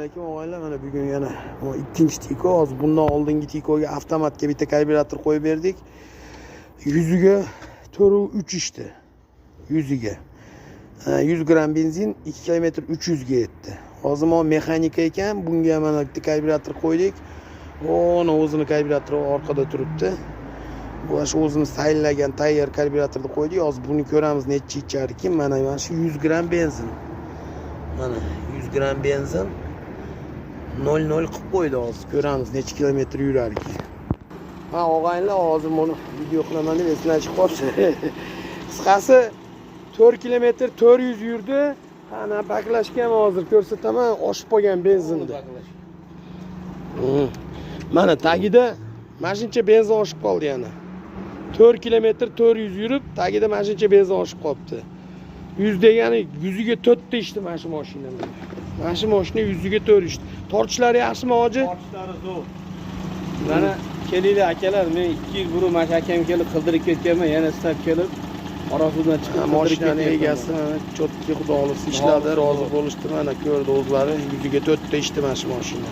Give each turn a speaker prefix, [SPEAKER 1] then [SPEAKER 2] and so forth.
[SPEAKER 1] Alaykum, og'aylar. Mana bugun yana bu ikkinchi Tiko. Hozir bundan oldingi Tikoga avtomatga bitta karbyurator qo'yib berdik. Yuziga 4,3 ichdi. Yuziga. 100 gramm benzin 2 kilometr 300 ga yetdi. Hozir mana mexanika ekan, bunga mana bitta karbyurator qo'ydik. Uni o'zini karbyuratori orqada turibdi. Bu shu o'zini saylagan tayyor karbyuratorni qo'ydik. Hozir buni ko'ramiz, necha ichar ekan. Mana shu 100 gramm benzin. Mana 100 gramm benzin 0,0 qilib qo'ydi. Hozir ko'ramiz, necha kilometr yurar ekan. Ha, og'aynilar, hozir buni video qilaman deb esimdan chiqib qolibdi. Qisqasi, 4 kilometr 400 yurdi. Ana баклажка ham hozir ko'rsataman, oshib qolgan benzinni. Mana tagida mana shuncha benzin oshib qoldi yana. 4 kilometr 400 yurib, tagida mana shuncha benzin oshib qolibdi. 100 degani yuziga 4 ta ichdi mana shu mashina. Mana shu mashina yuziga 4 ichdi. Tortishlari yaxshimi, hoji?
[SPEAKER 2] Tortishlari zo'r. Mana kelinglar, akalar, men 2 yil burun mana shu akam kelib qildirib ketganman, yana istab kelib Qorasuvdan chiqib qildirib
[SPEAKER 1] Mashinani
[SPEAKER 2] ketyapman.
[SPEAKER 1] Egasi чётки, xudo xohlasa, ishladi, rozi bo'lishdi, mana ko'rdi o'zlari, yuziga 4 ta ichdi mana shu mashina.